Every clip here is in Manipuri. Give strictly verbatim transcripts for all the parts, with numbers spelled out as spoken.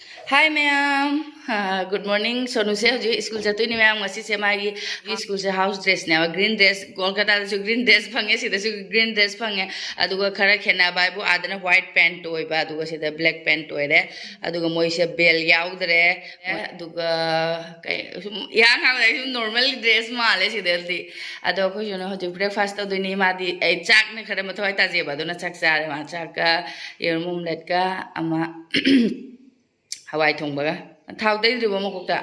Hi ꯃꯌꯥꯝ꯫ ꯑꯥ, good morning꯫ ꯁꯣꯅꯨꯁꯦ ꯍꯧꯖꯤꯛ ꯁ꯭ꯀꯨꯜ ꯆꯠꯇꯣꯏꯅꯤ ꯃꯌꯥꯝ꯫ ꯉꯁꯤꯁꯦ ꯃꯥꯒꯤ ꯁ꯭ꯀꯨꯜꯁꯦ ꯍꯥꯎꯁ ꯗ꯭ꯔꯦꯁꯅꯦꯕ꯫ ꯒ꯭ꯔꯤꯟ ꯗ꯭ꯔꯦꯁ, ꯀꯣꯜꯀꯇꯥꯗꯁꯨ ꯒ꯭ꯔꯤꯟ ꯗ꯭ꯔꯦꯁ ꯐꯪꯉꯦ, ꯁꯤꯗꯁꯨ ꯒ꯭ꯔꯤꯟ ꯗ꯭ꯔꯦꯁ ꯐꯪꯉꯦ꯫ ꯑꯗꯨꯒ ꯈꯔ ꯈꯦꯠꯅꯕ ꯍꯥꯏꯕꯨ, ꯑꯥꯗꯅ ꯋꯥꯏꯠ ꯄꯦꯟꯠ ꯑꯣꯏꯕ, ꯑꯗꯨꯒ ꯁꯤꯗ ꯕ꯭ꯂꯦꯛ ꯄꯦꯟꯠ ꯑꯣꯏꯔꯦ꯫ ꯑꯗꯨꯒ ꯃꯣꯏꯁꯦ ꯕꯦꯜ ꯌꯥꯎꯗ꯭ꯔꯦ꯫ ꯑꯗꯨꯒ ꯀꯩ, ꯁꯨꯝ ꯏꯍꯥꯡ ꯍꯥꯡꯅ ꯑꯩ ꯁꯨꯝ ꯅꯣꯔꯃꯦꯜ ꯗ꯭ꯔꯦꯁ ꯃꯥꯜꯂꯦ ꯁꯤꯗꯗꯤ꯫ ꯑꯗꯣ ꯑꯩꯈꯣꯏꯁꯨꯅ ꯍꯧꯖꯤꯛ ꯕ꯭ꯔꯦꯛꯐꯥꯁ ꯇꯧꯗꯣꯏꯅꯤ꯫ ꯃꯥꯗꯤ, ꯑꯩ ꯆꯥꯛꯅ ꯈꯔ ꯃꯊꯧ ꯇꯥꯖꯩꯕ, ꯑꯗꯨꯅ ꯆꯥꯛ ꯆꯥꯔꯦ꯫ ꯃꯥ ꯆꯥꯛꯀ ꯌꯦꯔꯨꯝ ꯑꯣꯝꯂꯦꯠꯀ ꯑꯃ ꯍꯋꯥꯏ ꯊꯣꯡꯕꯒ꯫ ꯊꯥꯎ ꯇꯩꯗ꯭ꯔꯤꯕꯣ ꯃꯀꯣꯛꯇ?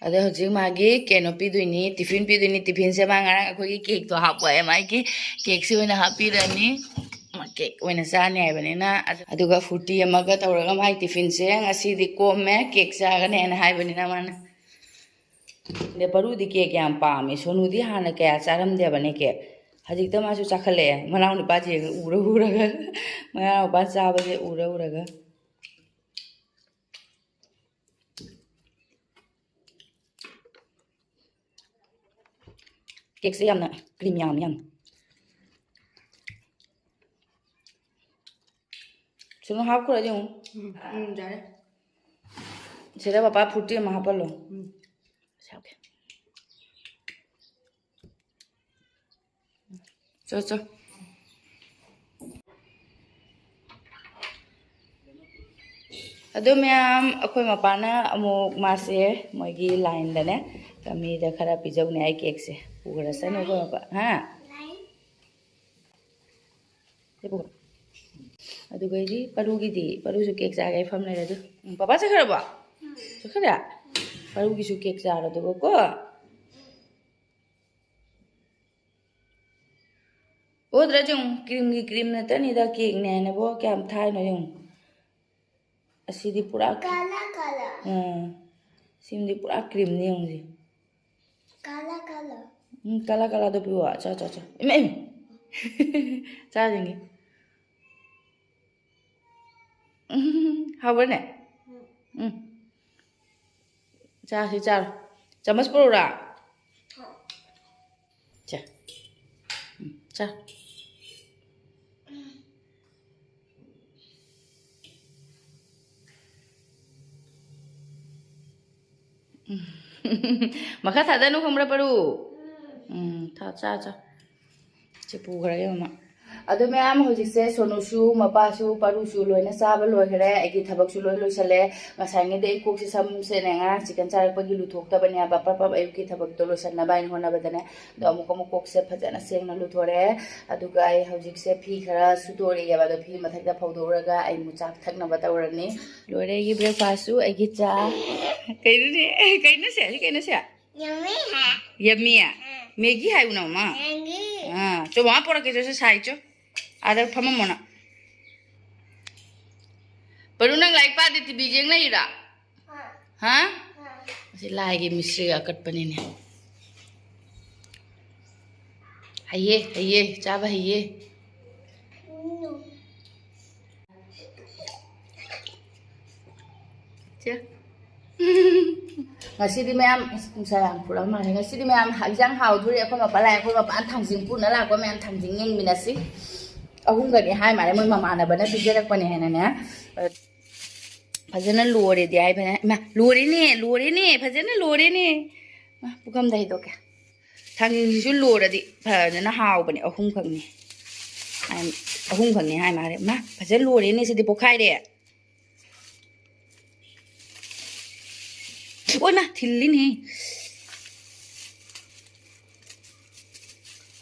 ꯑꯗꯩ ꯍꯧꯖꯤꯛ ꯃꯥꯒꯤ ꯀꯩꯅꯣ ꯄꯤꯗꯣꯏꯅꯤ, ꯇꯤꯐꯤꯟ ꯄꯤꯗꯣꯏꯅꯤ꯫ ꯇꯤꯐꯤꯟꯁꯦ ꯃꯥ ꯉꯔꯥꯡ ꯑꯩꯈꯣꯏꯒꯤ ꯀꯦꯛꯇꯣ ꯍꯥꯞꯄꯛꯑꯦ꯫ ꯃꯥꯒꯤ ꯀꯦꯛꯁꯦ ꯑꯣꯏꯅ ꯍꯥꯞꯄꯤꯔꯅꯤ꯫ ꯃꯥ ꯀꯦꯛ ꯑꯣꯏꯅ ꯆꯥꯅꯤ ꯍꯥꯏꯕꯅꯤꯅ꯫ ꯑꯗꯨꯒ ꯐ꯭ꯔꯨꯇꯤ ꯑꯃꯒ ꯇꯧꯔꯒ ꯃꯥꯒꯤ ꯇꯤꯐꯤꯟꯁꯦ ꯉꯁꯤꯗꯤ ꯀꯣꯝꯃꯦ, ꯀꯦꯛ ꯆꯥꯒꯅꯦꯅ ꯍꯥꯏꯕꯅꯤꯅ ꯃꯥꯅ꯫ ꯑꯗꯩ ꯄꯔꯨꯗꯤ ꯀꯦꯛ ꯌꯥꯝ ꯄꯥꯝꯃꯦ꯫ ꯁꯣꯅꯨꯗꯤ ꯍꯥꯟꯅ ꯀꯌꯥ ꯆꯥꯔꯝꯗꯦꯕꯅꯦ ꯀꯦꯛ꯫ ꯍꯧꯖꯤꯛꯇ ꯃꯥꯁꯨ ꯆꯥꯈꯠꯂꯛꯑꯦ꯫ ꯃꯅꯥꯎ ꯅꯨꯄꯥꯁꯦ ꯎꯔ ꯎꯔꯒ, ꯃꯅꯥꯎ ꯅꯨꯄꯥ ꯆꯥꯕꯁꯦ ꯎꯔ ꯎꯔꯒ꯫ ꯀꯦꯛꯁꯦ ꯌꯥꯝꯅ ꯀ꯭ꯔꯤꯝ ꯌꯥꯝ ꯌꯥꯝ꯫ ꯁꯨꯝ ꯍꯥꯞꯈ꯭ꯔꯣ ꯌꯦꯡꯉꯨ꯫ ꯎꯝ, ꯎꯝ, ꯌꯥꯔꯦ꯫ ꯁꯤꯗ ꯄꯄꯥ ꯐ꯭ꯔꯨꯇꯤ ꯑꯃ ꯍꯥꯞꯄꯜꯂꯣ꯫ ꯎꯝ꯫ ꯁꯦ, ꯍꯥꯞꯀꯦ꯫ ꯆꯣ, ꯆꯣ꯫ ꯑꯗꯨ ꯃꯌꯥꯝ, ꯑꯩꯈꯣꯏ ꯃꯄꯥꯅ ꯑꯃꯨꯛ ꯃꯥꯁꯦ ꯃꯣꯏꯒꯤ ꯂꯥꯏꯟꯗꯅꯦ, ꯃꯤꯗ ꯈꯔ ꯄꯤꯖꯧꯅꯦ ꯑꯩ ꯀꯦꯛꯁꯦ꯫ ꯄꯨꯈ꯭ꯔꯁꯅꯨ ꯑꯩꯈꯣꯏ ꯃꯄꯥ꯫ ꯍꯥ? ꯁꯤ ꯄꯨꯈ꯭ꯔꯣ꯫ ꯑꯗꯨꯒꯩꯗꯤ ꯄꯔꯨꯒꯤꯗꯤ, ꯄꯔꯨꯁꯨ ꯀꯦꯛ ꯆꯥꯒꯦ ꯍꯥꯏ ꯐꯝ ꯂꯩꯔꯦ ꯑꯗꯨ꯫ ꯎꯝ, ꯄꯄꯥ ꯆꯠꯈ꯭ꯔꯕꯣ? ꯆꯠꯈ꯭ꯔꯦ? ꯄꯔꯨꯒꯤꯁꯨ ꯀꯦꯛ ꯆꯥꯔꯣ ꯑꯗꯨꯒ ꯀꯣ꯫ ꯎꯗ꯭ꯔꯥ ꯌꯦꯡꯉꯨ, ꯀ꯭ꯔꯤꯝꯒꯤ ꯀ꯭ꯔꯤꯝ ꯅꯠꯇꯅꯤꯗ, ꯀꯦꯛꯅꯦ ꯍꯥꯏꯅꯕꯨ ꯀꯌꯥꯝ ꯊꯥꯏꯅꯣ ꯌꯦꯡꯉꯨ꯫ ꯑꯁꯤꯗꯤ ꯄꯨꯔꯥ ꯀ꯭ꯔꯤꯝ꯫ ꯀꯥꯂꯥ ꯀꯥꯂꯥ꯫ ꯎꯝ꯫ ꯁꯤꯃꯗꯤ ꯄꯨꯔꯥ ꯀ꯭ꯔꯤꯝꯅꯤ ꯌꯦꯡꯉꯨꯁꯦ꯫ ꯀꯥꯂꯥ ꯀꯥꯂꯥ꯫ ꯎꯝ, ꯀꯥꯂꯥ ꯀꯥꯂꯥꯗꯣ ꯄꯤꯌꯣ꯫ ꯆꯥ, ꯆꯥ, ꯆꯥ꯫ ꯏꯃꯥ, ꯏꯃꯥ꯫ ꯆꯥꯗꯣꯏꯅꯤ꯫ ꯎꯝ, ꯍꯥꯎꯕ꯭ꯔꯅꯦ? ꯎꯝ꯫ ꯆꯥ, ꯁꯤ ꯆꯥꯔꯣ꯫ ꯆꯥꯃꯁ ꯄꯨꯔꯛꯎꯔꯥ? ꯁꯦ꯫ ꯎꯝ, ꯆꯥ꯫ ꯃꯈꯥ ꯊꯥꯗꯅꯨ ꯈꯪꯕ꯭ꯔꯥ, ꯄꯔꯨ? ꯎꯝ, ꯊꯥ, ꯆꯥ, ꯆꯥ꯫ ꯁꯤ ꯄꯨꯈ꯭ꯔꯒꯦ ꯃꯃꯥ꯫ ꯑꯗꯨ ꯃꯌꯥꯝ, ꯍꯧꯖꯤꯛꯁꯦ ꯁꯣꯅꯨꯁꯨ, ꯃꯄꯥꯁꯨ, ꯄꯔꯨꯁꯨ ꯂꯣꯏꯅ ꯆꯥꯕ ꯂꯣꯏꯈ꯭ꯔꯦ꯫ ꯑꯩꯒꯤ ꯊꯕꯛꯁꯨ ꯂꯣꯏ ꯂꯣꯏꯁꯜꯂꯦ꯫ ꯉꯁꯥꯏꯉꯩꯗꯤ ꯑꯩ ꯀꯣꯛꯁꯦ ꯁꯝꯁꯦꯅꯦ, ꯉꯔꯥꯡ ꯆꯤꯛꯀꯟ ꯆꯥꯔꯛꯄꯒꯤ ꯂꯨꯊꯣꯛꯇꯕꯅꯦ ꯍꯥꯏꯕ꯫ ꯄꯞ ꯄꯞ ꯑꯌꯨꯛꯀꯤ ꯊꯕꯛꯇꯣ ꯂꯣꯏꯁꯟꯅꯕ ꯍꯥꯏꯅ ꯍꯣꯠꯅꯕꯗꯅꯦ꯫ ꯑꯗꯣ ꯑꯃꯨꯛ ꯑꯃꯨꯛ ꯀꯣꯛꯁꯦ ꯐꯖꯅ ꯁꯦꯡꯅ ꯂꯨꯊꯣꯔꯛꯑꯦ꯫ ꯑꯗꯨꯒ ꯑꯩ ꯍꯧꯖꯤꯛꯁꯦ ꯐꯤ ꯈꯔ ꯁꯨꯗꯣꯔꯛꯑꯦꯕ꯫ ꯑꯗꯣ ꯐꯤ ꯃꯊꯛꯇ ꯐꯧꯗꯣꯛꯎꯔꯒ ꯑꯩ ꯑꯃꯨꯛ ꯆꯥꯛ ꯊꯛꯅꯕ ꯇꯧꯔꯅꯤ꯫ ꯂꯣꯏꯔꯦ ꯑꯩꯒꯤ ꯕ꯭ꯔꯦꯛꯐꯥꯁꯁꯨ, ꯑꯩꯒꯤ ꯆꯥ꯫ ꯀꯩꯅꯣꯅꯦ? ꯀꯩꯅꯣꯁꯦ? ꯁꯤ ꯀꯩꯅꯣꯁꯦ? ꯌꯝꯃꯤ ꯍꯥꯏ꯫ ꯌꯝꯃꯤ? ꯑꯥ꯫ ꯃꯦꯒꯤ ꯍꯥꯏꯌꯨ ꯅꯪ, ꯃꯥ꯫ ꯃꯦꯒꯤ꯫ ꯑꯥ, ꯆꯣ, ꯃꯃꯥ ꯄꯣꯔꯛꯀꯦ, ꯆꯣ, ꯁꯦ, ꯁꯥꯏ, ꯆꯣ꯫ ꯑꯥꯗ ꯐꯝꯃꯝꯃꯣ ꯅꯪ꯫ ꯄꯔꯨ, ꯅꯪ ꯂꯥꯏꯔꯤꯛ ꯄꯥꯗꯦ, ꯇꯤ ꯚꯤ ꯌꯦꯡ ꯂꯩꯔꯤꯔꯥ? ꯑꯥ꯫ ꯍꯥ? ꯑꯥ꯫ ꯑꯁꯤ ꯂꯥꯏꯒꯤ ꯃꯤꯁꯇ꯭ꯔꯤ ꯑꯀꯠꯄꯅꯤꯅꯦ꯫ ꯍꯩꯌꯦ, ꯍꯩꯌꯦ, ꯆꯥꯕ ꯍꯩꯌꯦ꯫ ꯎꯝ꯫ ꯆꯦ꯫ ꯉꯁꯤꯗꯤ ꯃꯌꯥꯝ, ꯑꯁ, ꯅꯨꯡꯁꯥ ꯌꯥꯝ ꯐꯨꯔꯕ ꯃꯥꯜꯂꯦ꯫ ꯉꯁꯤꯗꯤ ꯃꯌꯥꯝ ꯏꯟꯖꯥꯡ ꯍꯥꯎꯗꯣꯔꯤ꯫ ꯑꯩꯈꯣꯏ ꯃꯄꯥ ꯂꯥꯛꯑꯦ, ꯑꯩꯈꯣꯏ ꯃꯄꯥꯅ ꯊꯥꯡꯖꯤꯡ ꯄꯨꯅ ꯂꯥꯛꯄ ꯃꯌꯥꯝ ꯊꯥꯡꯖꯤꯡ ꯌꯦꯡꯃꯤꯟꯅꯁꯤ꯫ ꯑꯍꯨꯝꯒꯅꯤ ꯍꯥꯏ ꯃꯥꯜꯂꯦ, ꯃꯣꯏ ꯃꯃꯥꯟꯅꯕꯅ ꯄꯤꯖꯔꯛꯄꯅꯦ ꯍꯥꯏꯅꯅꯦ꯫ ꯐꯖꯅ ꯂꯣꯔꯦꯗꯤ ꯍꯥꯏꯕꯅꯦ꯫ ꯏꯃꯥ, ꯂꯣꯔꯦꯅꯦ, ꯂꯣꯔꯦꯅꯦ, ꯐꯖꯅ ꯂꯣꯔꯦꯅꯦ꯫ ꯃꯥ, ꯄꯨꯈꯝꯗ ꯍꯩꯗꯣꯛꯀꯦ꯫ ꯊꯥꯡꯖꯤꯡꯁꯤꯁꯨ ꯂꯣꯔꯗꯤ ꯐꯖꯅ ꯍꯥꯎꯕꯅꯦ꯫ ꯑꯍꯨꯝꯈꯛꯅꯤ꯫ ꯑꯍꯨꯝꯈꯛꯅꯤ ꯍꯥꯏ ꯃꯥꯜꯂꯦ꯫ ꯃꯥ, ꯐꯖꯅ ꯂꯣꯔꯦꯅꯦ, ꯁꯤꯗꯤ ꯄꯣꯛꯈꯥꯏꯔꯦ꯫ ꯑꯣꯏꯃꯥ, ꯊꯤꯜꯂꯤꯅꯦ꯫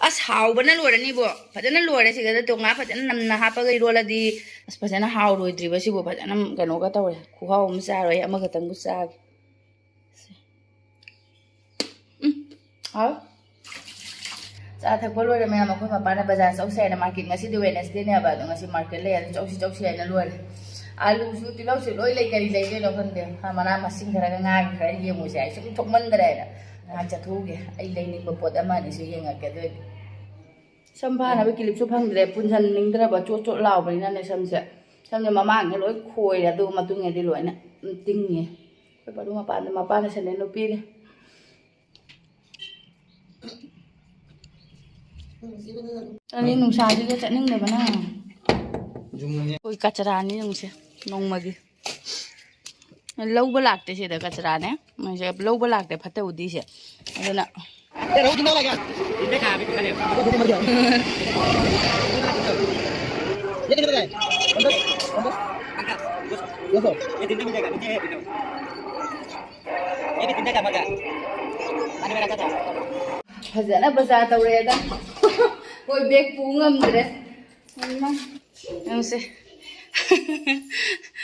ꯑꯁ, ꯍꯥꯎꯕꯅ ꯂꯣꯏꯔꯅꯤꯕꯣ꯫ ꯐꯖꯅ ꯂꯣꯏꯔꯦ꯫ ꯁꯤꯒꯗ ꯇꯣꯉꯥ ꯐꯖꯅ ꯅꯝꯅ ꯍꯥꯞꯄꯒ ꯏꯔꯣꯜꯂꯗꯤ, ꯑꯁ, ꯐꯖꯅ ꯍꯥꯎꯔꯣꯏꯗ꯭ꯔꯤꯕ ꯁꯤꯕꯨ꯫ ꯐꯖꯅ ꯀꯩꯅꯣꯒ ꯇꯧꯔꯦ꯫ ꯈꯨꯍꯥꯎ ꯑꯃ ꯆꯥꯔꯣꯏ꯫ ꯑꯃꯈꯛꯇꯪꯕꯨ ꯆꯥꯒꯦ꯫ ꯎꯝ, ꯍꯥꯎ꯫ ꯆꯥ ꯊꯛꯄ ꯂꯣꯏꯔꯦ ꯃꯌꯥꯝ꯫ ꯑꯩꯈꯣꯏ ꯃꯄꯥꯅ ꯕꯖꯥꯔ ꯆꯧꯁꯦ ꯍꯥꯏꯅ, ꯃꯥꯔꯀꯦꯠ ꯉꯁꯤꯗꯤ ꯋꯦꯅꯁꯗꯦꯅꯦꯕ, ꯑꯗꯣ ꯉꯁꯤ ꯃꯥꯔꯀꯦꯠ ꯂꯩ, ꯑꯗꯨ ꯆꯧꯁꯤ ꯆꯧꯁꯤ ꯍꯥꯏꯅ ꯂꯣꯏꯔꯦ꯫ ꯑꯥꯂꯨꯁꯨ, ꯇꯤꯜꯍꯧꯁꯨ ꯂꯣꯏ ꯂꯩ꯫ ꯀꯔꯤ ꯂꯩꯗꯣꯏꯅꯣ ꯈꯪꯗꯦ꯫ ꯃꯅꯥ ꯃꯁꯤꯡ ꯈꯔꯒ ꯉꯥꯒꯤ ꯈꯔ ꯌꯦꯡꯉꯨꯁꯦ ꯍꯥꯏ꯫ ꯁꯨꯝ ꯊꯣꯛꯃꯟꯗ꯭ꯔꯦ ꯍꯥꯏꯅ ꯉꯥꯏꯍꯥꯛ ꯆꯠꯊꯣꯛꯎꯒꯦ꯫ ꯑꯩ ꯂꯩꯅꯤꯡꯕ ꯄꯣꯠ ꯑꯃ ꯑꯅꯤꯁꯨ ꯌꯦꯡꯉꯛꯀꯦ꯫ ꯑꯗꯨ ꯑꯣꯏꯗꯤ ꯁꯝ ꯐꯥꯅꯕ ꯀꯤꯂꯤꯞꯁꯨ ꯐꯪꯗ꯭ꯔꯦ꯫ ꯄꯨꯟꯁꯟꯅꯤꯡꯗ꯭ꯔꯕ, ꯆꯣꯠ ꯆꯣꯠ ꯂꯥꯎꯕꯅꯤꯅꯅꯦ ꯁꯝꯁꯦ꯫ ꯁꯝꯁꯦ ꯃꯃꯥꯡꯗ ꯂꯣꯏ ꯈꯣꯏꯔꯦ, ꯑꯗꯨꯒ ꯃꯇꯨꯡꯗꯗꯤ ꯂꯣꯏꯅ, ꯎꯝ, ꯇꯤꯡꯉꯦ꯫ ꯑꯩꯈꯣꯏ ꯄꯥꯕꯨꯡ ꯃꯄꯥꯟꯗ ꯃꯄꯥꯅ ꯁꯦꯟꯗꯟꯗꯣ ꯄꯤꯔꯦ꯫ ꯑꯩ ꯅꯨꯡꯁꯥꯁꯤꯒ ꯆꯠꯅꯤꯡꯗꯕꯅ꯫ ꯑꯩꯈꯣꯏ ꯀꯆꯔꯥꯅꯤ ꯌꯦꯡꯉꯨꯁꯦ, ꯅꯣꯡꯃꯒꯤ꯫ ꯂꯧꯕ ꯂꯥꯛꯇꯦ ꯁꯤꯗ, ꯀꯆꯔꯥꯅꯦ꯫ ꯃꯣꯏꯁꯦ ꯂꯧꯕ ꯂꯥꯛꯇꯦ, ꯐꯠꯇ ꯍꯥꯎꯗꯤꯁꯦ꯫ ꯑꯗꯨꯅ ꯐꯖꯅ ꯕꯖꯥꯔ ꯇꯧꯔꯛꯑꯦꯗ꯫ ꯍꯣꯏ, ꯕꯦꯒ ꯄꯨ ꯉꯝꯗ꯭ꯔꯦ꯫ ꯌꯦꯡꯁꯦ꯫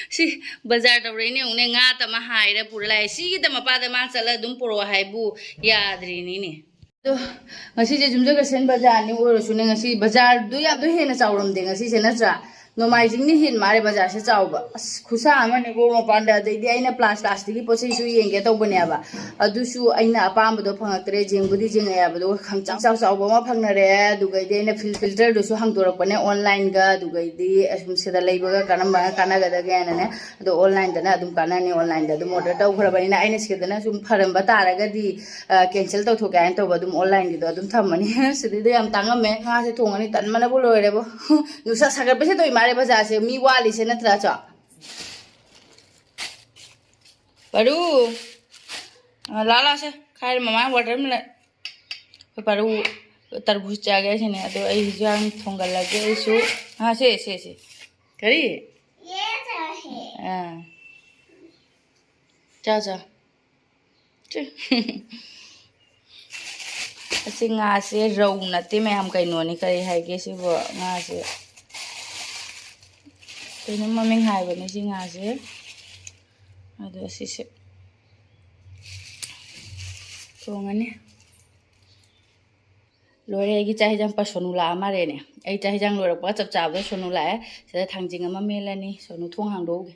ꯁꯤ ꯕꯖꯥꯔ ꯇꯧꯔꯛꯏꯅꯦ ꯌꯦꯡꯉꯨꯅꯦ, ꯉꯥ ꯇꯃ ꯍꯥꯏꯔ ꯄꯨꯔ ꯂꯥꯛꯑꯦ꯫ ꯁꯤꯒꯤꯗ ꯃꯄꯥꯗ ꯃꯥ ꯆꯠꯂ ꯑꯗꯨꯝ ꯄꯨꯔꯛꯑꯣ ꯍꯥꯏꯕꯨ ꯌꯥꯗ꯭ꯔꯤꯅꯤꯅꯦ꯫ ꯑꯗꯣ ꯉꯁꯤꯁꯦ ꯌꯨꯝꯖꯀꯩꯁꯦꯟ ꯕꯖꯥꯔꯅꯤ ꯑꯣꯏꯔꯁꯨꯅꯦ, ꯉꯁꯤ ꯕꯖꯥꯔꯗꯣ ꯌꯥꯝ ꯑꯗꯨ ꯍꯦꯟꯅ ꯆꯥꯎꯔꯝꯗꯦ ꯉꯁꯤꯁꯦ, ꯅꯠꯇ꯭ꯔꯥ? ꯅꯣꯡꯃꯥꯏꯖꯤꯡꯅ ꯍꯦꯟ ꯃꯥꯜꯂꯦ ꯕꯖꯥꯔꯁꯦ ꯆꯥꯎꯕ꯫ ꯑꯁ, ꯈꯨꯠꯁꯥ ꯑꯃꯅꯤꯀꯣ ꯃꯄꯥꯟꯗ꯫ ꯑꯗꯩꯗꯤ ꯑꯩꯅ ꯄ꯭ꯂꯥꯁ ꯄ꯭ꯂꯥꯁꯇꯤꯛꯀꯤ ꯄꯣꯠ ꯆꯩꯁꯨ ꯌꯦꯡꯒꯦ ꯇꯧꯕꯅꯦꯕ, ꯑꯗꯨꯁꯨ ꯑꯩꯅ ꯑꯄꯥꯝꯕꯗꯣ ꯐꯪꯉꯛꯇ꯭ꯔꯦ꯫ ꯌꯦꯡꯕꯨꯗꯤ ꯌꯦꯡꯉꯛꯑꯦꯕ, ꯑꯗꯨꯒ ꯈꯪꯆꯥꯎ ꯆꯥꯎ ꯆꯥꯎꯕ ꯑꯃ ꯐꯪꯅꯔꯦ꯫ ꯑꯗꯨꯒꯩꯗꯤ ꯑꯩꯅ ꯐꯤꯜ-, ꯐꯤꯜꯇꯔꯗꯨꯁꯨ ꯍꯥꯡꯗꯣꯔꯛꯄꯅꯦ ꯑꯣꯟꯂꯥꯏꯟꯒ꯫ ꯑꯗꯨꯒꯩꯗꯤ ꯑꯁꯨꯝ ꯁꯤꯗ ꯂꯩꯕꯒ ꯀꯔꯝꯕꯅ ꯀꯥꯟꯅꯒꯗꯒꯦꯅꯅꯦ꯫ ꯑꯗꯣ ꯑꯣꯟꯂꯥꯏꯟꯗꯅ ꯑꯗꯨꯝ ꯀꯥꯟꯅꯅꯤ, ꯑꯣꯟꯂꯥꯏꯟꯗ ꯑꯗꯨꯝ ꯑꯣꯔꯗꯔ ꯇꯧꯈ꯭ꯔꯕꯅꯤꯅ꯫ ꯑꯩꯅ ꯁꯤꯗꯅ ꯁꯨꯝ ꯐꯔꯝꯕ ꯇꯥꯔꯒꯗꯤ, ꯑ, ꯀꯦꯟꯁꯦꯜ ꯇꯧꯊꯣꯛꯀꯦ ꯍꯥꯏꯅ ꯇꯧꯕ, ꯑꯗꯨꯝ ꯑꯣꯟꯂꯥꯏꯟꯒꯤꯗꯣ ꯑꯗꯨꯝ ꯊꯝꯃꯅꯤ꯫ ꯁꯤꯗꯩꯗ ꯌꯥꯝ ꯇꯥꯡꯉꯝꯃꯦ꯫ ꯉꯥꯁꯦ ꯊꯣꯡꯉꯅꯤ, ꯇꯟꯕꯅꯕꯨ ꯂꯣꯏꯔꯦꯕꯣ꯫ ꯅꯨꯡꯁꯥ ꯁꯥꯒꯠꯄꯁꯦ ꯇꯧꯏ ꯃꯥꯜꯂꯦ ꯕꯖꯥꯔꯁꯦ ꯃꯤ ꯋꯥꯠꯂꯤꯁꯦ, ꯅꯠꯇ꯭ꯔꯥ ꯆꯣ? ꯄꯔꯨ꯫ ꯑ, ꯂꯥ ꯂꯥꯁꯦ꯫ ꯈꯥꯏꯔꯦ ꯃꯃꯥ ꯋꯥꯇꯔꯃꯦꯂꯟ꯫ ꯑꯩꯈꯣꯏ ꯄꯔꯨ ꯇꯔꯕꯨꯖ ꯆꯥꯒꯦ ꯍꯥꯏꯁꯤꯅꯦ꯫ ꯑꯗꯣ ꯑꯩ ꯍꯤꯟꯖꯥꯡ ꯊꯣꯡꯒꯠꯂꯒꯦ ꯑꯩꯁꯨ꯫ ꯑ, ꯁꯦ, ꯁꯦ, ꯁꯦ꯫ ꯀꯔꯤ? ꯑꯥ꯫ ꯆꯥ, ꯆꯥ꯫ ꯆꯨ꯫ ꯑꯁꯤ ꯉꯥꯁꯦ ꯔꯧ ꯅꯠꯇꯦ ꯃꯌꯥꯝ, ꯀꯩꯅꯣꯅꯤ, ꯀꯔꯤ ꯍꯥꯏꯒꯦ ꯁꯤꯕꯨ ꯉꯥꯁꯦ? ꯀꯩꯅꯣ ꯃꯃꯤꯡ ꯍꯥꯏꯕꯅꯤ ꯁꯤ ꯉꯥꯁꯦ꯫ ꯑꯗꯣ ꯁꯤꯁꯦ ꯊꯣꯡꯉꯅꯤ꯫ ꯂꯣꯏꯔꯦ ꯑꯩꯒꯤ ꯆꯥꯛ ꯍꯤꯟꯖꯥꯡ꯫ ꯄ ꯁꯣꯅꯨ ꯂꯥꯛꯑ ꯃꯥꯜꯂꯦꯅꯦ꯫ ꯑꯩ ꯆꯥꯛ ꯍꯤꯟꯖꯥꯡ ꯂꯣꯏꯔꯛꯄꯒ ꯆꯞ ꯆꯥꯕꯗ ꯁꯣꯅꯨ ꯂꯥꯛꯑꯦ꯫ ꯁꯤꯗ ꯊꯥꯡꯖꯤꯡ ꯑꯃ ꯃꯦꯠꯂꯅꯤ꯫ ꯁꯣꯅꯨ, ꯊꯣꯡ ꯍꯥꯡꯗꯣꯛꯎꯒꯦ꯫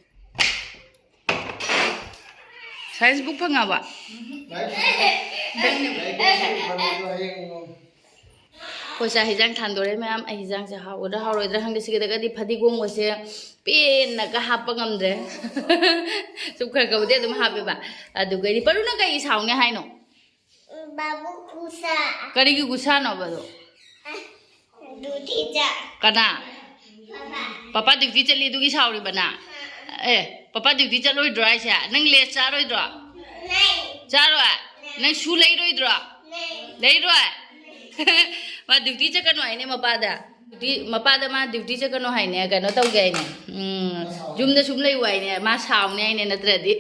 Science book ꯐꯪꯉꯕ? ꯑꯩꯈꯣꯏ ꯆꯥꯛ ꯍꯤꯟꯖꯥꯡ ꯊꯥꯟꯗꯣꯔꯦ ꯃꯌꯥꯝ꯫ ꯑꯩ ꯍꯤꯟꯖꯥꯡꯁꯦ ꯍꯥꯎꯒꯗ꯭ꯔꯥ ꯍꯥꯎꯔꯣꯏꯗ꯭ꯔꯥ ꯈꯪꯗꯦ꯫ ꯁꯤꯗꯒꯗꯤ ꯐꯗꯤꯒꯣꯝꯒꯁꯦ ꯄꯦꯟꯅꯒ ꯍꯥꯞꯄ ꯉꯝꯗ꯭ꯔꯦ꯫ ꯁꯨꯝ ꯈꯔ ꯈꯔꯕꯨꯗꯤ ꯑꯗꯨꯝ ꯍꯥꯞꯄꯦꯕ꯫ ꯑꯗꯨꯒꯗꯤ ꯄꯔꯨ, ꯅꯪ ꯀꯩ ꯁꯥꯎꯅꯦ ꯍꯥꯏꯅꯣ? ꯕꯥꯕꯨ ꯒꯨꯁꯥ꯫ ꯀꯔꯤꯒꯤ ꯒꯨꯁꯥꯅꯣꯕ ꯑꯗꯣ? ꯑ, ꯗ꯭ꯌꯨꯇꯤ ꯆꯠ-, ꯀꯅꯥ? ꯄꯥꯄꯥ꯫ ꯄꯥꯄꯥ ꯗ꯭ꯌꯨꯇꯤ ꯆꯠꯂꯤ ꯑꯗꯨꯒꯤ ꯁꯥꯎꯔꯤꯕ ꯅꯪ? ꯑ, ꯑꯦ, ꯄꯄꯥ duty ꯆꯠꯂꯣꯏꯗ꯭ꯔꯣ ꯍꯥꯏꯁꯦ? ꯅꯪ lace ꯆꯥꯔꯣꯏꯗ꯭ꯔꯣ? ꯆꯥꯔꯣꯏ? ꯅꯪ shoe ꯂꯩꯔꯣꯏꯗ꯭ꯔꯣ? ꯂꯩꯔꯣꯏ? ꯃꯥ duty ꯆꯠꯀꯅꯨ ꯍꯥꯏꯅꯦ ꯃꯄꯥꯗ꯫ Duty, ꯃꯄꯥꯗ ꯃꯥ duty ꯆꯠꯀꯅꯨ ꯍꯥꯏꯅꯦ, ꯀꯩꯅꯣ ꯇꯧꯒꯦ ꯍꯥꯏꯅꯦ꯫ ꯎꯝ, ꯌꯨꯝꯗ ꯁꯨꯝ ꯂꯩꯌꯨ ꯍꯥꯏꯅꯦ, ꯃꯥ ꯁꯥꯎꯅꯤ ꯍꯥꯏꯅꯦ ꯅꯠꯇ꯭ꯔꯗꯤ꯫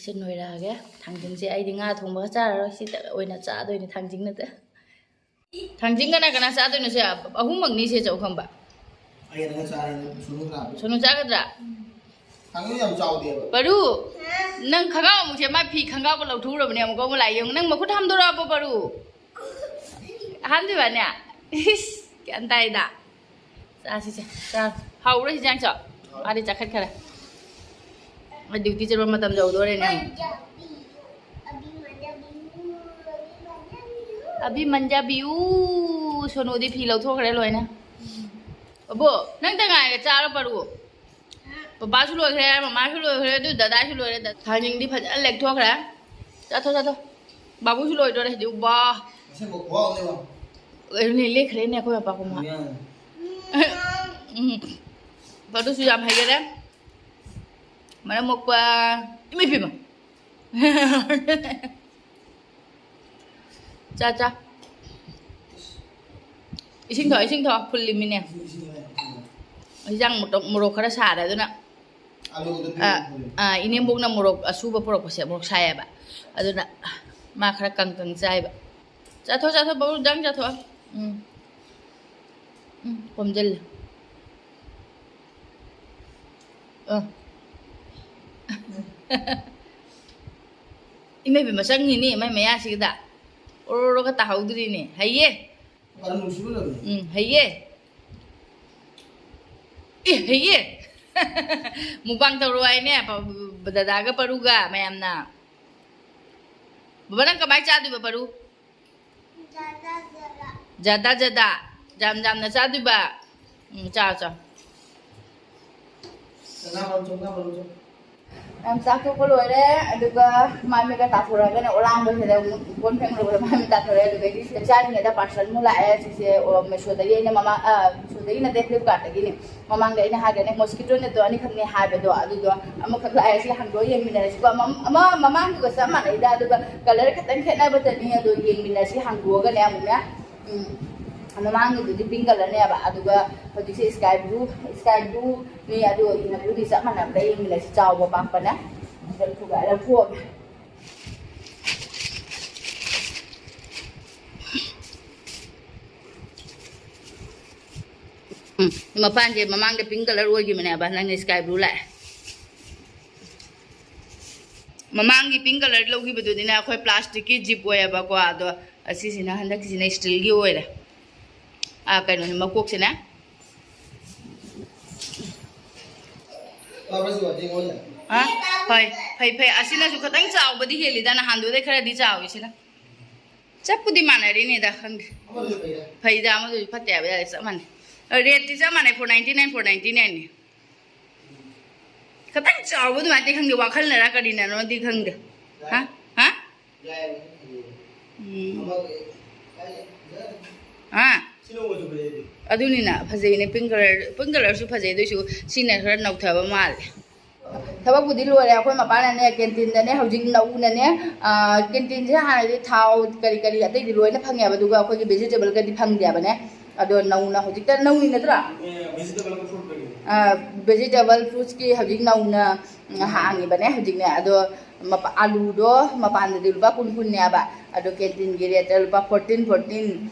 ꯁꯤ ꯅꯣꯏꯔꯛꯑꯒꯦ꯫ ꯊꯥꯡꯖꯤꯡꯁꯦ ꯑꯩꯗꯤ ꯉꯥ ꯊꯣꯡꯕꯒ ꯆꯥꯔꯔꯣꯏ, ꯁꯤꯗ ꯑꯣꯏꯅ ꯆꯥꯗꯣꯏꯅꯦ ꯊꯥꯡꯖꯤꯡ ꯅꯠꯇꯦ꯫ ꯊꯥꯡꯖꯤꯡ ꯀꯅꯥ ꯀꯅꯥ ꯆꯥꯗꯣꯏꯅꯣ ꯁꯦ? ꯑꯍꯨꯝꯃꯛꯅꯤ ꯁꯦ ꯆꯧ ꯈꯪꯕ꯫ ꯑꯩꯅꯒ ꯆꯥꯔꯦ, ꯁꯣꯅꯨ ꯆꯥꯕ꯫ ꯁꯣꯅꯨ ꯆꯥꯒꯗ꯭ꯔꯥ? ꯊꯥꯡꯖꯤꯡ ꯌꯥꯝ ꯆꯥꯎꯗꯦꯕ꯫ ꯄꯔꯨ, ꯅꯪ ꯈꯪꯒꯥꯎ ꯑꯃꯨꯛꯁꯦ, ꯃꯥ ꯐꯤ ꯈꯪꯒꯥꯎꯒ ꯂꯧꯊꯣꯛꯎꯔꯕꯅꯦ ꯑꯃꯨꯛ ꯑꯃꯨꯛ ꯂꯥꯛꯑꯦ꯫ ꯌꯦꯡꯉꯨ, ꯅꯪ ꯃꯈꯨꯠ ꯍꯥꯝꯗꯣꯔꯛꯑꯕꯣ ꯄꯔꯨ? ꯍꯥꯝꯗꯣꯏꯕꯅꯦ? ꯏꯁ, ꯒ꯭ꯌꯥꯟ ꯇꯥꯏꯗ꯫ ꯆꯥꯁꯤꯁꯦ, ꯆꯥ꯫ ꯍꯥꯎꯕ꯭ꯔꯣ ꯍꯤꯟꯖꯥꯡꯁꯨ? ꯃꯥꯗꯤ ꯆꯥꯈꯠꯈꯔꯦ꯫ ꯃꯥ duty ꯆꯠꯄ ꯃꯇꯝ ꯌꯧꯗꯣꯔꯦꯅꯦ ꯑꯃꯨꯛ꯫ ꯑꯕꯤ ꯃꯟꯖꯥꯕꯤꯌꯨ꯫ ꯁꯣꯅꯨꯗꯤ ꯐꯤ ꯂꯧꯊꯣꯛꯈ꯭ꯔꯦ ꯂꯣꯏꯅ꯫ ꯑꯕꯣ, ꯅꯪꯇ ꯉꯥꯏꯔꯦ, ꯆꯥꯔꯣ ꯄꯔꯨ꯫ ꯄꯄꯥꯁꯨ ꯂꯣꯏꯈ꯭ꯔꯦ, ꯃꯃꯥꯁꯨ ꯂꯣꯏꯈ꯭ꯔꯦ, ꯑꯗꯨ ꯗꯗꯥꯁꯨ ꯂꯣꯏꯔꯦ꯫ ꯊꯥꯡꯖꯤꯡꯗꯤ ꯐꯖꯅ ꯂꯦꯛꯊꯣꯛꯈ꯭ꯔꯦ꯫ ꯆꯥꯊꯣꯛ, ꯆꯥꯊꯣꯛ꯫ ꯕꯥꯕꯨꯁꯨ ꯂꯣꯏꯗꯣꯔꯦ ꯍꯧꯖꯤꯛ꯫ ꯋꯥ꯫ ꯑꯁꯦꯡꯕ ꯈꯨꯍꯥꯎꯅꯦꯕ꯫ ꯂꯣꯏꯔꯦ, ꯂꯦꯛꯈ꯭ꯔꯦꯅꯦ ꯑꯩꯈꯣꯏ ꯃꯄꯥ ꯀꯨꯝꯕ꯫ ꯎꯝ꯫ ꯄꯔꯨꯁꯨ ꯌꯥꯝ ꯍꯩꯒꯔꯦ꯫ ꯃꯔꯝ ꯃꯣꯛꯄ꯫ ꯏꯃꯥ ꯏꯄꯦꯝꯃ꯫ ꯆꯥ, ꯆꯥ꯫ ꯏꯁꯤꯡ ꯊꯛꯑꯣ, ꯏꯁꯤꯡ ꯊꯛꯑꯣ꯫ ꯐꯨꯜꯂꯤꯃꯤꯅꯦ꯫ ꯏꯁꯤꯡ, ꯏꯁꯤꯡ ꯊꯛꯑꯣ, ꯏꯁꯤꯡ ꯊꯛꯑꯣ꯫ ꯍꯤꯟꯖꯥꯡ ꯃꯣꯔꯣꯛ, ꯃꯣꯔꯣꯛ ꯈꯔ ꯁꯥꯔꯦ ꯑꯗꯨꯅ꯫ ꯑꯂꯨꯗꯣ ꯑꯥ, ꯄꯤꯔꯛꯑꯣ, ꯄꯤꯔꯛꯑꯣ꯫ ꯑꯥ, ꯏꯅꯦꯝꯕꯣꯛꯅ ꯃꯣꯔꯣꯛ ꯑꯁꯨꯕ ꯄꯨꯔꯛꯄꯁꯦ, ꯃꯣꯔꯣꯛ ꯁꯥꯏꯌꯦꯕ꯫ ꯑꯗꯨꯅ ꯃꯥ ꯈꯔ ꯀꯪ ꯀꯪ ꯆꯥꯏꯕ꯫ ꯆꯥꯊꯣꯛ, ꯆꯥꯊꯣꯛ, ꯕꯕꯨ, ꯅꯪ ꯆꯥꯊꯣꯛꯑꯣ꯫ ꯎꯝ꯫ ꯎꯝ, ꯄꯣꯝꯖꯜꯂꯦ꯫ ꯑ꯫ ꯏꯃꯥ ꯏꯕꯦꯝꯃ, ꯆꯪꯉꯤꯅꯦ ꯃꯥꯏ ꯃꯌꯥꯁꯤꯗ꯫ ꯑꯣꯔꯣꯔꯣꯒ ꯇꯥꯍꯧꯗ꯭ꯔꯤꯅꯦ꯫ ꯍꯩꯌꯦ꯫ ꯄꯥꯔꯨ ꯅꯨꯡꯁꯤꯕ ꯂꯣꯏꯔꯦ꯫ ꯎꯝ, ꯍꯩꯌꯦ꯫ ꯑꯦ, ꯍꯩꯌꯦ꯫ Mukbang ꯇꯧꯔꯣ ꯍꯥꯏꯅꯦ, ꯄ-, ꯗꯗꯥꯒ ꯄꯔꯨꯒ ꯃꯌꯥꯝꯅ꯫ ꯕꯕꯥ, ꯅꯪ ꯀꯃꯥꯏ ꯆꯥꯗꯣꯏꯕ ꯄꯔꯨ? ꯖꯥꯗꯥ ꯖꯥꯗꯥ꯫ ꯖꯥꯗꯥ ꯖꯥꯗꯥ꯫ ꯌꯥꯝ ꯌꯥꯝꯅ ꯆꯥꯗꯣꯏꯕ꯫ ꯎꯝ, ꯆꯥ, ꯆꯥ꯫ ꯉꯥ ꯃꯔꯨꯝ ꯆꯣ, ꯉꯥ ꯃꯔꯨꯝ ꯆꯣ꯫ ꯌꯥꯝ ꯆꯥꯛ ꯇꯣꯛꯄ ꯂꯣꯏꯔꯦ꯫ ꯑꯗꯨꯒ ꯃꯥꯏ ꯃꯤꯠꯀ ꯇꯥꯊꯣꯔꯛꯑꯒꯅꯦ, ꯑꯣꯂꯥꯡꯕꯁꯤꯗ ꯑꯃꯨꯛ ꯀꯣꯟ ꯐꯦꯡ ꯂꯣꯏꯔꯦ, ꯃꯥꯏ ꯃꯤꯠ ꯇꯥꯊꯣꯔꯛꯑꯦ꯫ ꯑꯗꯨꯗꯒꯤ ꯆꯥꯛ ꯆꯥꯔꯤꯉꯩꯗ ꯄꯥꯔꯁꯦꯜ ꯑꯃꯨꯛ ꯂꯥꯛꯑꯦ꯫ ꯁꯤꯁꯦ, ꯑꯣ, ꯃꯦꯁꯣꯗꯒꯤ ꯑꯩꯅ ꯃꯃꯥ, ꯑ, ꯃꯦꯁꯣꯗꯒꯤ ꯅꯠꯇꯦ, ꯐ꯭ꯂꯤꯞꯀꯥꯔꯠꯇꯒꯤꯅꯦ꯫ ꯃꯃꯥꯡꯗ ꯑꯩꯅ ꯍꯥꯏꯒꯅꯦ, ꯃꯣꯁꯀꯤꯇꯣ ꯅꯦꯠꯇꯣ ꯑꯅꯤꯈꯛꯅꯦ ꯍꯥꯏꯕꯗꯣ, ꯑꯗꯨꯗꯣ ꯑꯃꯈꯛ ꯂꯥꯛꯑꯦ꯫ ꯁꯤ ꯍꯥꯡꯗꯣꯛꯑ ꯌꯦꯡꯃꯤꯟꯅꯔꯁꯤꯀꯣ꯫ ꯑꯃ, ꯑꯃ ꯃꯃꯥꯡꯗꯨꯒ ꯆꯞ ꯃꯥꯟꯅꯩꯗ, ꯑꯗꯨꯒ ꯀꯂꯔ ꯈꯛꯇꯪ ꯈꯦꯠꯅꯕꯗꯅꯤ꯫ ꯑꯗꯣ ꯌꯦꯡꯃꯤꯟꯅꯁꯤ ꯍꯥꯡꯗꯣꯛꯑꯒꯅꯦ ꯑꯃꯨꯛꯅꯦ꯫ ꯎꯝ, ꯃꯃꯥꯡꯒꯤꯗꯨꯗꯤ ꯄꯤꯡ ꯀꯂꯔꯅꯦꯕ, ꯑꯗꯨꯒ ꯍꯧꯖꯤꯛꯁꯦ ꯁ꯭ꯀꯥꯏ ꯕ꯭ꯂꯨ, ꯁ꯭ꯀꯥꯏ ꯕ꯭ꯂꯨꯅꯤ꯫ ꯑꯗꯨ ꯏꯅ ꯕ꯭ꯂꯨꯗꯤ ꯆꯞ ꯃꯥꯟꯅꯕꯗ ꯌꯦꯡꯃꯤꯟꯅꯁꯤ, ꯆꯥꯎꯕ ꯄꯥꯛꯄꯅ꯫ ꯂꯧꯊꯣꯛꯑꯒꯦ꯫ ꯎꯝ, ꯃꯄꯥꯟꯁꯦ ꯃꯃꯥꯡꯗ ꯄꯤꯡ ꯀꯂꯔ ꯑꯣꯏꯈꯤꯕꯅꯦꯕ, ꯅꯪꯅ ꯁ꯭ꯀꯥꯏ ꯕ꯭ꯂꯨ ꯂꯥꯛꯑꯦ꯫ ꯃꯃꯥꯡꯒꯤ ꯄꯤꯡ ꯀꯂꯔ ꯂꯧꯈꯤꯕꯗꯨꯗꯤꯅꯦ, ꯑꯩꯈꯣꯏ ꯄ꯭ꯂꯥꯁꯇꯤꯛꯀꯤ ꯖꯤꯞ ꯑꯣꯏꯌꯦꯕꯀꯣ, ꯑꯗꯣ ꯑꯁꯤꯁꯤꯅ, ꯍꯟꯗꯛꯀꯤꯁꯤꯅ ꯁ꯭ꯇꯤꯜꯒꯤ ꯑꯣꯏꯔꯦ꯫ ꯑꯥ, ꯀꯩꯅꯣꯅꯦ, ꯃꯀꯣꯛꯁꯤꯅꯦ꯫ ꯍꯥ? ꯍꯣꯏ, ꯐꯩ, ꯐꯩ꯫ ꯑꯁꯤꯅꯁꯨ ꯈꯤꯇꯪ ꯆꯥꯎꯕꯗꯤ ꯍꯦꯜꯂꯤꯗ, ꯅꯍꯥꯟꯗꯨꯗꯩ ꯈꯔꯗꯤ ꯆꯥꯎꯋꯤ ꯁꯤꯅ꯫ ꯆꯞꯄꯨꯗꯤ ꯃꯥꯟꯅꯔꯤꯅꯦꯗ, ꯈꯪꯗꯦ꯫ ꯐꯩꯗ, ꯑꯃꯗꯨꯁꯨ ꯐꯠꯇꯦ ꯍꯥꯏꯕ ꯌꯥꯔꯦ, ꯆꯞ ꯃꯥꯟꯅꯩ꯫ ꯔꯦꯠꯇꯤ ꯆꯞ ꯃꯥꯟꯅꯩ, four ninety nine, four ninety nine ꯅꯤ꯫ ꯈꯤꯇꯪ ꯆꯥꯎꯕ ꯑꯗꯨꯃꯥꯏꯅ ꯇꯧꯏ, ꯈꯪꯗꯦ, ꯋꯥꯈꯜꯅꯔ ꯀꯔꯤꯅꯅꯣꯗꯤ ꯈꯪꯗꯦ꯫ ꯍꯥ? ꯍꯥ? ꯎꯝ꯫ ꯍꯥ? ꯑꯗꯨꯅꯤꯅ ꯐꯖꯩꯅꯦ, ꯄꯤꯡ ꯀꯂꯔ, ꯄꯤꯡ ꯀꯂꯔꯁꯨ ꯐꯖꯩ, ꯑꯗꯨꯏꯁꯨ ꯁꯤꯅ ꯈꯔ ꯅꯧꯊꯕ ꯃꯥꯜꯂꯦ꯫ ꯊꯕꯛꯄꯨꯗꯤ ꯂꯣꯏꯔꯦ꯫ ꯑꯩꯈꯣꯏ ꯃꯄꯥꯅꯅꯦ, ꯀꯦꯟꯇꯤꯟꯗꯅꯦ, ꯍꯧꯖꯤꯛ ꯅꯧꯅꯅꯦ, ꯑ, ꯀꯦꯟꯇꯤꯟꯁꯦ ꯍꯥꯟꯅꯗꯤ ꯊꯥꯎ ꯀꯔꯤ ꯀꯔꯤ ꯑꯇꯩꯗꯤ ꯂꯣꯏꯅ ꯐꯪꯉꯦꯕ, ꯑꯗꯨꯒ ꯑꯩꯈꯣꯏꯒꯤ ꯚꯦꯖꯤꯇꯦꯕꯜꯒꯗꯤ ꯐꯪꯗꯦꯕꯅꯦ꯫ ꯑꯗꯣ ꯅꯧꯅ ꯍꯧꯖꯤꯛꯇ ꯅꯧꯔꯤ ꯅꯠꯇ꯭ꯔꯥ? ꯑ, ꯚꯦꯖꯤꯇꯦꯕꯜ ꯐ꯭ꯔꯨꯠꯁꯀꯤ ꯍꯧꯖꯤꯛ ꯅꯧꯅ, ꯎꯝ, ꯍꯥꯡꯉꯤꯕꯅꯦ ꯍꯧꯖꯤꯛꯅꯦ꯫ ꯑꯗꯣ ꯃꯄ-, ꯑꯂꯨꯗꯣ ꯃꯄꯥꯟꯗꯗꯤ ꯂꯨꯄꯥ ꯀꯨꯟ ꯀꯨꯟꯅꯦꯕ, ꯑꯗꯣ ꯀꯦꯟꯇꯤꯟꯒꯤ ꯔꯦꯠꯇ ꯂꯨꯄꯥ fourteen fourteen,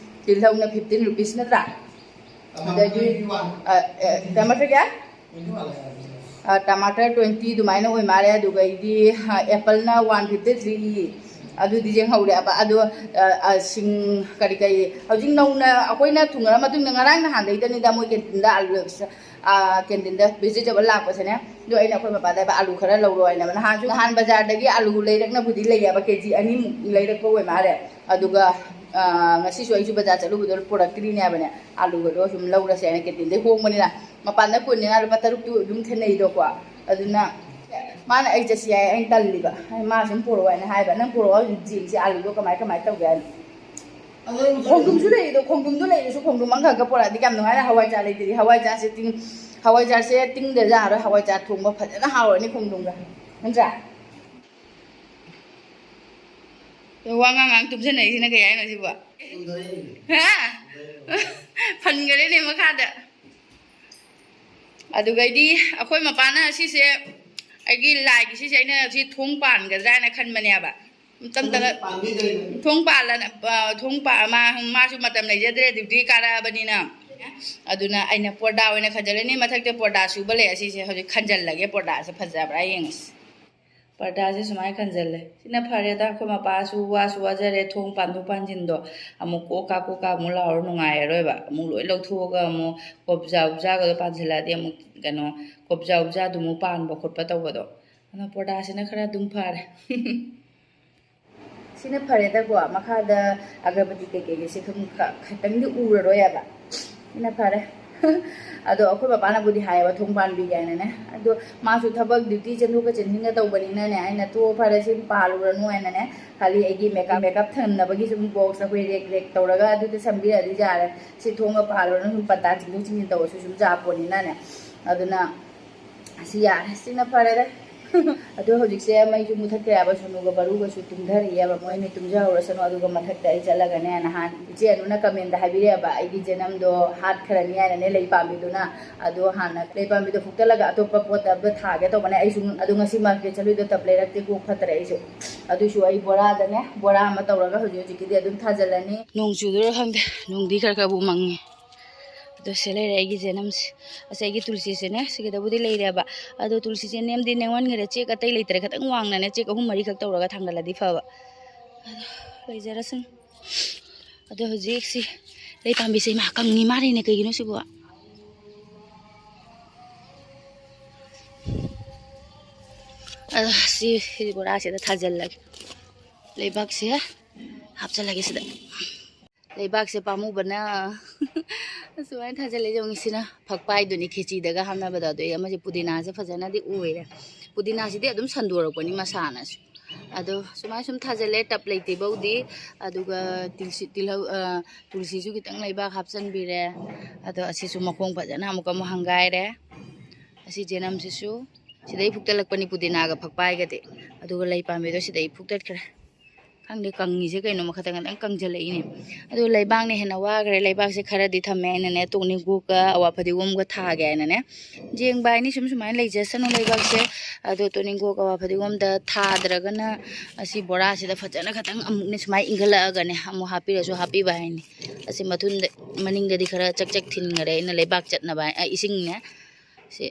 ꯇꯤꯜꯍꯧꯅ fifteen rupees ꯅꯠꯇ꯭ꯔꯥ? ꯑꯗꯒꯤ, ꯑ, ꯑ, ꯇꯃꯥꯇꯔ ꯀꯌꯥ? ꯑ, ꯇꯃꯥꯇꯔ twenty ꯑꯗꯨꯃꯥꯏꯅ ꯑꯣꯏ ꯃꯥꯜꯂꯦ꯫ ꯑꯗꯨꯒ ꯑꯩꯗꯤ, ꯑ, ꯑꯦꯄꯜꯅ one fifty three ꯏ꯫ ꯑꯗꯨꯗꯤ ꯌꯦꯡꯍꯧꯔꯦꯕ꯫ ꯑꯗꯣ, ꯑ, ꯑ, ꯁꯤꯡ ꯀꯔꯤ ꯀꯔꯤ ꯍꯧꯖꯤꯛ ꯅꯧꯅ ꯑꯩꯈꯣꯏꯅ ꯊꯨꯡꯅꯔ ꯃꯇꯨꯡꯗ, ꯉꯔꯥꯡ ꯅꯍꯥꯟꯗꯩꯗꯅꯤꯗ ꯃꯣꯏ ꯀꯦꯟꯇꯤꯟꯗ ꯑꯂꯨ, ꯑ, ꯀꯦꯟꯇꯤꯟꯗ ꯚꯦꯖꯤꯇꯦꯕꯜ ꯂꯥꯛꯄꯁꯦꯅꯦ꯫ ꯑꯗꯣ ꯑꯩꯅ ꯑꯩꯈꯣꯏ ꯃꯄꯥꯗ ꯍꯥꯏꯕ, "ꯑꯂꯨ ꯈꯔ ꯂꯧꯔꯣ" ꯍꯥꯏꯅ꯫ ꯅꯍꯥꯟꯁꯨ, ꯅꯍꯥꯟ ꯕꯖꯥꯔꯗꯒꯤ ꯑꯂꯨ ꯂꯩꯔꯛꯅꯕꯨꯗꯤ ꯂꯩꯌꯦꯕ, ꯀꯦ ꯖꯤ ꯑꯅꯤꯃꯨꯛ ꯂꯩꯔꯛꯄ ꯑꯣꯏ ꯃꯥꯜꯂꯦ꯫ ꯑꯗꯨꯒ, ꯑ, ꯉꯁꯤꯁꯨ ꯑꯩꯁꯨ ꯕꯖꯥꯔ ꯆꯠꯂꯨꯕꯗꯣ ꯄꯨꯔꯛꯇ꯭ꯔꯤꯅꯦꯕꯅꯦ꯫ ꯑꯂꯨꯒꯗꯣ ꯁꯨꯝ ꯂꯧꯔꯁꯦ ꯍꯥꯏꯅ, ꯀꯦꯟꯇꯤꯟꯗꯩ ꯍꯣꯡꯕꯅꯤꯅ꯫ ꯃꯄꯥꯟꯗ ꯀꯨꯟꯅꯤꯅ ꯂꯨꯄꯥ ꯇꯔꯨꯛꯇꯨ ꯑꯗꯨꯝ ꯈꯦꯠꯅꯩꯗꯣꯀꯣ꯫ ꯑꯗꯨꯅ ꯃꯥꯅ ꯑꯩ ꯆꯠꯁꯤ ꯍꯥꯏ, ꯑꯩꯅ ꯇꯜꯂꯤꯕ꯫ ꯑꯩ ꯃꯥ ꯁꯨꯝ ꯄꯨꯔꯛꯑꯣ ꯍꯥꯏꯅ ꯍꯥꯏꯕ, "ꯅꯪ ꯄꯨꯔꯛꯑꯣ, ꯍꯧꯖꯤꯛ ꯖꯦꯡꯁꯤ ꯑꯥꯂꯨꯗꯣ ꯀꯃꯥꯏ ꯀꯃꯥꯏꯅ ꯇꯧꯒꯦ?" ꯍꯥꯏꯅ꯫ ꯈꯣꯡꯗ꯭ꯔꯨꯝꯁꯨ ꯂꯩꯔꯤꯗꯣ, ꯈꯣꯡꯗ꯭ꯔꯨꯝꯗꯣ ꯂꯩꯔꯁꯨ ꯈꯣꯡꯗ꯭ꯔꯨꯝ ꯑꯃꯈꯛꯀ ꯄꯨꯔꯛꯑꯗꯤ ꯀꯌꯥꯝ ꯅꯨꯡꯉꯥꯏꯅꯤ꯫ ꯍꯋꯥꯏꯖꯥꯔ ꯂꯩꯇ꯭ꯔꯗꯤ ꯍꯋꯥꯏꯖꯥꯔꯁꯦ ꯇꯤꯡ-, ꯍꯋꯥꯏꯖꯥꯔꯁꯦ ꯇꯤꯡꯗ ꯌꯥꯔꯣꯏ, ꯍꯋꯥꯏꯖꯥꯔ ꯊꯣꯡꯕ ꯐꯖꯅ ꯍꯥꯎꯔꯅꯤ ꯈꯣꯡꯗ꯭ꯔꯨꯝꯒ, ꯅꯠꯇ꯭ꯔꯥ? ꯋꯥ ꯉꯥꯡ ꯉꯥꯡ ꯇꯨꯝꯁꯤꯟꯅꯩꯁꯤꯅ ꯀꯩ ꯍꯥꯏꯅꯣ ꯁꯤꯕꯣ? ꯍꯥ? ꯐꯟꯈꯔꯦꯅꯦ ꯃꯈꯥꯗ꯫ ꯑꯗꯨꯒꯩꯗꯤ ꯑꯩꯈꯣꯏ ꯃꯄꯥꯅ ꯁꯤꯁꯦ ꯑꯩꯒꯤ ꯂꯥꯏꯒꯤ ꯁꯤꯁꯦ ꯑꯩꯅ ꯁꯤ ꯊꯣꯡ ꯄꯥꯟꯒꯗ꯭ꯔꯥ ꯍꯥꯏꯅ ꯈꯟꯕꯅꯦꯕ꯫ ꯃꯇꯝ ꯇꯪ-, ꯄꯥꯟꯕꯤꯗ꯭ꯔꯦ꯫ ꯊꯣꯡ ꯄꯥꯜꯂꯅ, ꯑ, ꯊꯣꯡ ꯄꯥ-, ꯃꯥ-, ꯃꯥꯁꯨ ꯃꯇꯝ ꯂꯩꯖꯗ꯭ꯔꯦ, ꯗ꯭ꯌꯨꯇꯤ ꯀꯥꯔꯛꯑꯕꯅꯤꯅ꯫ ꯑꯗꯨꯅ ꯑꯩꯅ ꯄꯣꯔꯗꯥ ꯑꯣꯏꯅ ꯈꯟꯖꯜꯂꯅꯤ꯫ ꯃꯊꯛꯇ ꯄꯣꯔꯗꯥ ꯁꯨꯕ ꯂꯩ, ꯑꯁꯤꯁꯦ ꯍꯧꯖꯤꯛ ꯈꯟꯖꯜꯂꯒꯦ, ꯄꯣꯔꯗꯥꯁꯦ ꯐꯖꯕ꯭ꯔꯥ ꯌꯦꯡꯉꯁꯤ꯫ ꯄꯔꯗꯥꯁꯦ ꯁꯨꯃꯥꯏꯅ ꯈꯟꯖꯜꯂꯦ꯫ ꯁꯤꯅ ꯐꯔꯦꯗ, ꯑꯩꯈꯣꯏ ꯃꯄꯥꯁꯨ ꯋꯥꯁꯨ ꯋꯥꯖꯔꯦ, ꯊꯣꯡ ꯄꯥꯟꯊꯣꯛ ꯄꯥꯟꯁꯤꯟꯗꯣ ꯑꯃꯨꯛ ꯀꯣꯛ ꯀꯥ ꯀꯣꯛ ꯀꯥ ꯑꯃꯨꯛ ꯂꯥꯎꯔ ꯅꯨꯡꯉꯥꯏꯔꯔꯣꯏꯕ꯫ ꯑꯃꯨꯛ ꯂꯣꯏ ꯂꯧꯊꯣꯛꯑꯒ ꯑꯃꯨꯛ ꯀꯣꯞꯖꯥ ꯎꯞꯖꯥꯒꯗꯣ ꯄꯥꯟꯁꯤꯜꯂꯛꯑꯗꯤ ꯑꯃꯨꯛ ꯀꯩꯅꯣ, ꯀꯣꯞꯖꯥ ꯎꯞꯖꯥꯗꯨ ꯑꯃꯨꯛ ꯄꯥꯟꯕ ꯈꯣꯠꯄ ꯇꯧꯕꯗꯣ꯫ ꯑꯗꯨꯅ ꯄꯔꯗꯥꯁꯤꯅ ꯈꯔ ꯑꯗꯨꯝ ꯐꯔꯦ꯫ ꯁꯤꯅ ꯐꯔꯦꯗꯀꯣ, ꯃꯈꯥꯗ ꯑꯒꯔꯕꯇꯤ ꯀꯩꯀꯩꯒꯤꯁꯦ ꯈꯤꯇꯪ ꯈ-, ꯈꯤꯇꯪꯗꯤ ꯎꯔꯔꯣꯏꯕ꯫ ꯁꯤꯅ ꯐꯔꯦ꯫ ꯑꯗꯣ ꯑꯩꯈꯣꯏ ꯄꯄꯥꯅꯕꯨꯗꯤ ꯍꯥꯏꯌꯦꯕ ꯊꯣꯡ ꯄꯥꯟꯕꯤꯒꯦ ꯍꯥꯏꯅꯅꯦ꯫ ꯑꯗꯣ ꯃꯥꯁꯨ ꯊꯕꯛ ꯗ꯭ꯌꯨꯇꯤ ꯆꯦꯟꯊꯣꯛꯀ ꯆꯦꯟꯁꯤꯟꯒ ꯇꯧꯕꯅꯤꯅꯅꯦ, ꯑꯩꯅ "ꯇꯣꯛꯑꯣ, ꯐꯔꯦ, ꯁꯤ ꯄꯥꯜꯂꯨꯔꯅꯨ" ꯍꯥꯏꯅꯅꯦ, ꯈꯥꯂꯤ ꯑꯩꯒꯤ ꯃꯦꯀꯞ, ꯃꯦꯀꯞ ꯊꯝꯅꯕꯒꯤ ꯁꯨꯝ ꯕꯣꯛꯁ ꯑꯩꯈꯣꯏ ꯔꯦꯛ, ꯔꯦꯛ ꯇꯧꯔꯒ ꯑꯗꯨꯗ ꯁꯦꯝꯕꯤꯔꯗꯤ ꯌꯥꯔꯦ꯫ ꯁꯤ ꯊꯣꯡꯒ ꯄꯥꯜꯂꯨꯔꯅꯨ, ꯁꯨꯝ ꯄꯠꯇꯥ ꯆꯤꯡꯊꯣꯛ ꯆꯤꯡꯁꯤꯟ ꯇꯧꯕꯁꯨ ꯁꯨꯝ ꯌꯥꯄꯣꯠꯅꯤꯅꯅꯦ꯫ ꯑꯗꯨꯅ ꯑꯁꯤ ꯌꯥꯔꯦ, ꯁꯤꯅ ꯐꯔꯦꯗ꯫ ꯑꯗꯣ ꯍꯧꯖꯤꯛꯁꯦ ꯃꯩꯁꯨ ꯃꯨꯊꯠꯈ꯭ꯔꯦꯕ, ꯁꯣꯅꯨꯒ ꯕꯔꯨꯒꯁꯨ ꯇꯨꯝꯊꯔꯤꯑꯕ꯫ ꯃꯣꯏꯅꯤ ꯇꯨꯝꯖꯍꯧꯔꯁꯅꯨ, ꯑꯗꯨꯒ ꯃꯊꯛꯇ ꯑꯩ ꯆꯠꯂꯒꯅꯦ, ꯅꯍꯥꯟ ꯏꯆꯦ ꯑꯅꯨꯅ ꯀꯃꯦꯟꯗ ꯍꯥꯏꯕꯤꯔꯛꯑꯦꯕ, ꯑꯩꯒꯤ ꯖꯅꯝꯗꯣ ꯍꯥꯠꯈ꯭ꯔꯅꯤ ꯍꯥꯏꯅꯅꯦ, ꯂꯩ ꯄꯥꯝꯕꯤꯗꯨꯅ꯫ ꯑꯗꯣ ꯍꯥꯟꯅ ꯂꯩ ꯄꯥꯝꯕꯤꯗꯣ ꯐꯨꯛꯇꯠꯂꯒ ꯑꯇꯣꯞꯄ ꯄꯣꯠꯇ ꯑꯝꯇ ꯊꯥꯒꯦ ꯇꯧꯕꯅꯦ꯫ ꯑꯩꯁꯨ ꯑꯗꯣ ꯉꯁꯤ ꯃꯥꯔꯀꯦꯠ ꯆꯠꯂꯨꯏꯗꯣ ꯇꯞ ꯂꯩꯔꯛꯇꯦ, ꯀꯣꯛ ꯐꯠꯇ꯭ꯔꯦ꯫ ꯑꯩꯁꯨ ꯑꯗꯨꯁꯨ ꯑꯩ ꯕꯣꯔꯥꯗꯅꯦ, ꯕꯣꯔꯥ ꯑꯃ ꯇꯧꯔꯒ ꯍꯧꯖꯤꯛ ꯍꯧꯖꯤꯛꯀꯤꯗꯤ ꯑꯗꯨꯝ ꯊꯥꯖꯤꯜꯂꯅꯤ꯫ ꯅꯣꯡ ꯆꯨꯗꯣꯏꯔꯥ ꯈꯪꯗꯦ, ꯅꯣꯡꯗꯤ ꯈꯔ ꯈꯔꯕꯨ ꯃꯪꯉꯦ꯫ ꯑꯗꯣ ꯁꯤ ꯂꯩꯔꯦ ꯑꯩꯒꯤ ꯖꯦꯅꯝꯁꯦ꯫ ꯑꯁ, ꯑꯩꯒꯤ ꯇꯨꯜꯁꯤꯁꯦꯅꯦ, ꯁꯤꯒꯤꯗꯕꯨꯗꯤ ꯂꯩꯔꯦꯕ꯫ ꯑꯗꯣ ꯇꯨꯜꯁꯤꯁꯦ ꯅꯦꯝꯗꯤ ꯅꯦꯝꯃꯟꯈ꯭ꯔꯦ꯫ ꯆꯦꯛ ꯑꯇꯩ ꯂꯩꯇ꯭ꯔꯦ, ꯈꯤꯇꯪ ꯋꯥꯡꯅꯅꯦ, ꯆꯦꯛ ꯑꯍꯨꯝ ꯃꯔꯤꯈꯛ ꯇꯧꯔꯒ ꯊꯥꯡꯒꯠꯂꯗꯤ ꯐꯕ꯫ ꯑꯗꯣ ꯂꯩꯖꯔꯁꯅꯨ꯫ ꯑꯗꯣ ꯍꯧꯖꯤꯛ ꯁꯤ ꯂꯩ ꯄꯥꯝꯕꯤꯁꯦ, ꯏꯃꯥ, ꯀꯪꯉꯤ ꯃꯥꯜꯂꯦꯅꯦ, ꯀꯩꯒꯤꯅꯣ ꯁꯤꯕꯣ? ꯑꯗꯣ ꯁꯤ, ꯁꯤ ꯕꯣꯔꯥꯁꯤꯗ ꯊꯥꯖꯤꯜꯂꯒꯦ꯫ ꯂꯩꯕꯥꯛꯁꯦ ꯍꯥꯞꯆꯤꯜꯂꯒꯦ ꯁꯤꯗ꯫ ꯂꯩꯕꯥꯛꯁꯦ ꯄꯥꯝꯃꯨꯕꯅ꯫ ꯑꯁꯨꯃꯥꯏꯅ ꯊꯥꯖꯤꯜꯂꯦ, ꯌꯦꯡꯉꯤ, ꯁꯤꯅ ꯐꯛꯄꯥꯏꯗꯨꯅꯤ, ꯈꯦꯆꯤꯗꯒ ꯍꯥꯞꯅꯕꯗꯣ꯫ ꯑꯗꯨ ꯑꯩ ꯑꯃꯁꯦ ꯄꯨꯗꯤꯅꯥꯁꯦ ꯐꯖꯅꯗꯤ ꯎꯔꯦ꯫ ꯄꯨꯗꯤꯅꯥꯁꯤꯗꯤ ꯑꯗꯨꯝ ꯁꯟꯗꯣꯔꯛꯄꯅꯤ ꯃꯁꯥꯅꯁꯨ꯫ ꯑꯗꯣ ꯁꯨꯃꯥꯏꯅ ꯁꯨꯝ ꯊꯥꯖꯤꯜꯂꯦ, ꯇꯞ ꯂꯩꯇꯦ ꯐꯧꯗꯤ꯫ ꯑꯗꯨꯒ ꯇꯤꯜꯁꯤ-, ꯇꯤꯜꯍꯧ, ꯑ, ꯇꯨꯜꯁꯤꯁꯨ ꯈꯤꯇꯪ ꯂꯩꯕꯥꯛ ꯍꯥꯞꯆꯤꯟꯕꯤꯔꯦ꯫ ꯑꯗꯣ ꯑꯁꯤꯁꯨ ꯃꯈꯣꯡ ꯐꯖꯅ ꯑꯃꯨꯛꯀ ꯑꯃꯨꯛ ꯍꯪꯒꯥꯏꯔꯦ꯫ ꯑꯁꯤ ꯖꯦꯅꯝꯁꯤꯁꯨ ꯁꯤꯗꯩ ꯐꯨꯛꯇꯠꯂꯛꯄꯅꯤ, ꯄꯨꯗꯤꯅꯥꯒ ꯐꯛꯄ ꯍꯥꯏꯒꯗꯤ꯫ ꯑꯗꯨꯒ ꯂꯩ ꯄꯥꯝꯕꯤꯗꯣ ꯁꯤꯗꯩ ꯐꯨꯛꯇꯠꯈ꯭ꯔꯦ꯫ ꯈꯪꯗꯦ, ꯀꯪꯉꯤꯁꯦ ꯀꯩꯅꯣ, ꯃꯈꯥ ꯈꯇꯪ ꯀꯪꯁꯤꯜꯂꯛꯏꯅꯦ꯫ ꯑꯗꯨ ꯂꯩꯕꯥꯛꯅ ꯍꯦꯟꯅ ꯋꯥꯈ꯭ꯔꯦ꯫ ꯂꯩꯕꯥꯛꯁꯦ ꯈꯔꯗꯤ ꯊꯝꯃꯦ ꯑꯩꯅꯅꯦ, ꯇꯣꯅꯤꯡꯀꯣꯛꯀ ꯑꯋꯥ ꯐꯗꯤꯒꯣꯝꯒ ꯊꯥꯒꯦ ꯍꯥꯏꯅꯅꯦ꯫ ꯌꯦꯡꯕ ꯍꯥꯏꯅꯤ, ꯁꯨꯝ ꯁꯨꯃꯥꯏꯅ ꯂꯩꯖꯁꯅꯨ ꯂꯩꯕꯥꯛꯁꯦ꯫ ꯑꯗꯣ ꯇꯣꯅꯤꯡꯀꯣꯛ ꯑꯋꯥ ꯐꯗꯤꯒꯣꯝꯗ ꯊꯥꯗ꯭ꯔꯒꯅ ꯑꯁꯤ ꯕꯣꯔꯥꯁꯤꯗ ꯐꯖꯅ ꯈꯇꯪ ꯑꯃꯨꯛꯅꯦ ꯁꯨꯃꯥꯏꯅ ꯏꯪꯈꯠꯂꯛꯑꯒꯅꯦ ꯑꯃꯨꯛ ꯍꯥꯞꯄꯤꯔꯁꯨ ꯍꯥꯞꯄꯤꯕ ꯍꯥꯏꯅꯤ꯫ ꯑꯁꯤ ꯃꯊꯨꯟꯗ, ꯃꯅꯤꯡꯗꯗꯤ ꯈꯔ ꯆꯛ ꯆꯛ ꯊꯤꯟꯈꯔꯦ ꯑꯩꯅ ꯂꯩꯕꯥꯛ ꯆꯠꯅꯕ ꯍꯥꯏ-, ꯑ, ꯏꯁꯤꯡꯅꯦ꯫ ꯁꯤ,